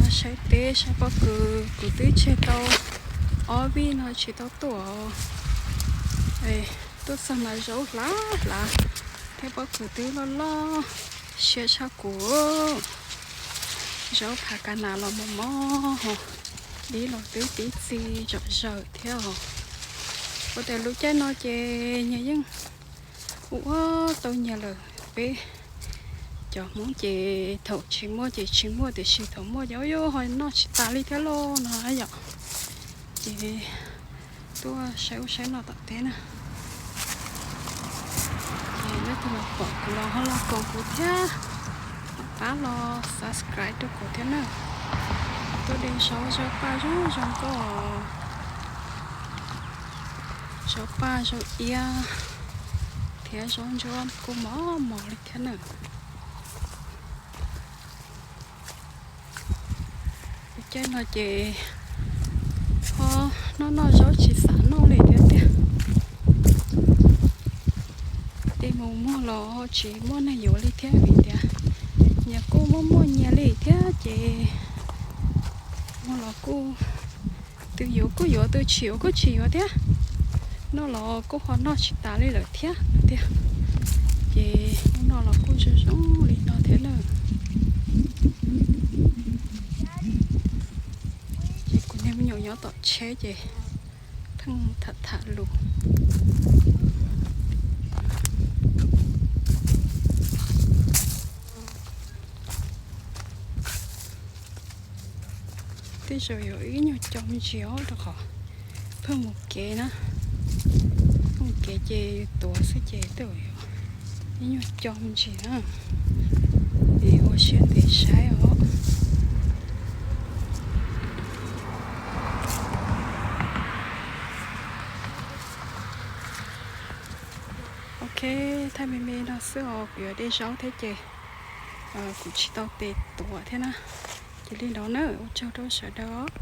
Saib teb saib pob kws, kuv twb tseg tau ob vij no tsis tau tuaj. Tuaj txog mas zaub hlav hlav thiab pob kws twb loj loj, siab tshaj kuv. Zaub phav kav nas los mos mos, dib los twb tib txi zom zaws thiab os. Ua tias lub caij no ces nyias yeej ua tau nyias lawm. Peb cov Hmoob ces thaum tsis muaj ces tsis muaj, tiam sis thaum muaj ces ua yuav ho noj tsis tas li thiab lauj no yom. Ces tuaj saib ub saib no tom teb na. Ces leej twg los pom kuv los ho los koom kuv thiab, pab los subscribe rau kuv thiab na. Tuaj de zaub, zaub paj zoo zoo nkauj, zaub paj zaub iab thiab zaub ntsuab kuj mos mos li thiab na. Lub caij no ces ho noj noj zaub tsis xav noj li thiab tiag. Tej mus muag los tsis muaj neeg yuav li thiab vim tias nyias kuj muaj muaj nyias li thiab ces muag los kuj, tus yuav kuj yuav, tus tsis yuav kuj tsis yuav thiab. Noj los kuj ho noj tsis tas li lawm thiab tiag. Ces hnub no los kuj zoo zoo li no thiab na. Ces kuv niag me nyuam nyob tom tsheb ces pheej tham tham lus. Tej zaum yuav ib nyuag co me ntsis os, rau qhov pheej mus kev na, pheej mus kev ces yus tuav xwb ces tej zaum yuav ib nyuag co me ntsis na, es ua siab ntev saib os. Ok, thaij me me no xwb os, kuv yuav de zaub thiab ces kuv tsis tau tes tuav thiab na. Ces li no na, ua tsaug rau sawv daws os.